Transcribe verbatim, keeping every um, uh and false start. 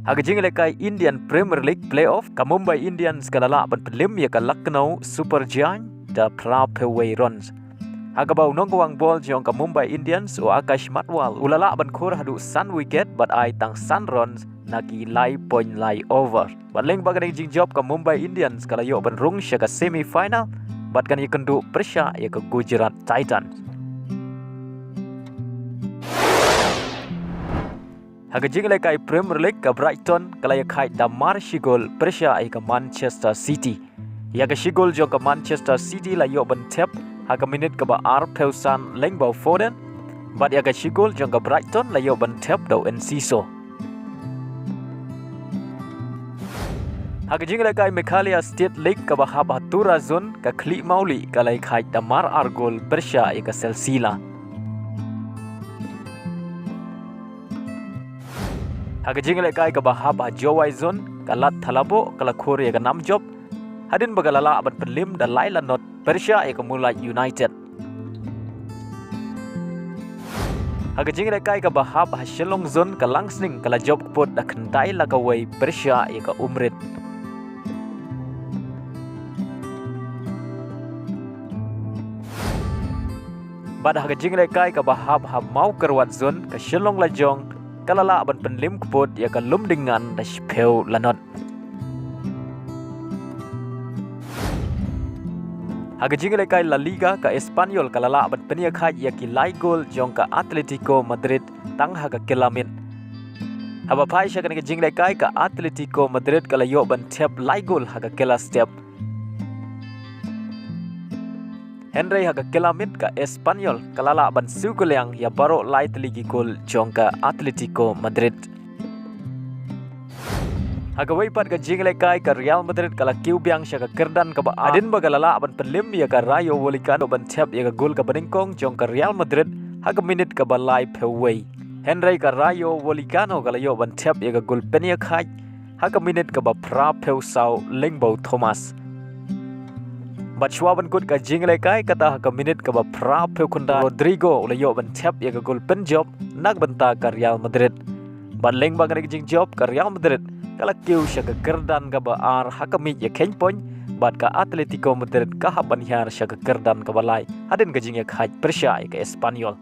Ha ka jingïalehkai Indian Premier League Playoff, ka Mumbai Indians ka la lah ban pynliem ïa ka Lucknow Super Giant da phra phew wei runs. Ha kaba u nongkawang bol jong ka Mumbai Indians, u Akash Matwal, u la lah ban khur haduh san wicket bad ai tang san runs na ki lai point lai over. Bad lyngba kane ka jingjop, ka Mumbai Indians ka la ïoh ban rung sha ka semi final bad kan ïakynduh pyrshah ïa ka Gujarat Titans. Ha ka jingïalehkai Premier League, ka Brighton ka la ïakhait da mar shi gol pyrshah ïa ka Manchester City. Ïa ka shi gol jong ka Manchester City la ïoh ban thep ha ka minit kaba ar phew san lyngba u Foden, bad ïa ka shi gol jong ka Brighton la ïoh ban thep da u Enciso. Ha ka jingïalehkai Meghalaya State League, kaba hap ha Tura Zone, ka Khliehmawlih ka la ïakhait da mar ar gol pyrshah ïa ka Selsila. Ha ka jingïalehkai kaba hap ha Jowai Zone, ka Lat Thalaboh ka la khur ïa ka nam jop hadien ba ka la lah ban pynliem da lai la not pyrshah ïa ka Moonlight United. Ha ka jingïalehkai kaba hap ha Shillong Zone, ka Langsning ka la jop kput da khyndai la kawei pyrshah ïa ka Umrit. Bad ha ka jingïalehkai kaba hap ha Mawkyrwat Zone, ka Shillong Lajong ka la lah ban pynliem kput ïa ka Lumdingngan da shiphew la not. Ha ka jingïalehkai La Liga, ka Espanyol ka la lah ban pynïakhait ïa ki lai gol jong ka Atletico Madrid tang ha ka kylla miet. Haba phai sha kane ka jingïalehkai, ka Atletico Madrid ka la ïoh ban thep lai gol ha ka kylla step. Hynrei ha ka kylla miet, ka Espanyol ka la lah ban siew kylliang ïa baroh lai tylli ki gol jong ka Atletico Madrid. Ha kawei pat ka jingïalehkai, ka Real Madrid ka la kiew biang sha ka kyrdan kaba ar hadien ba ka la lah ban pynliem ïa ka Rayo Vallecano ban thep ïa ka gol kaba nyngkong jong ka Real Madrid ha ka minit kaba lai phew wei. Hynrei ka Rayo Vallecano ka la ïoh ban thep ïa ka gol pynïakhait ha ka minit kaba phra phew saw lyngba u Thomas. Bad shuwa ban kut ka jingïalehkai, kata ha ka minit kaba phra phew khyndai, Rodrygo u la ïoh ban thep ïa ka gol pynjop na ka bynta ka Real Madrid. Bad lyngba kane ka jingjop, ka Real Madrid ka la kiew sha ka kyrdan kaba ar ha ka miej ïakheiñ point, bad ka Atletico Madrid ka hap ban hiar sha ka kyrdan kaba lai hadien ka jingïakhait pyrshah ïa ka Espanyol.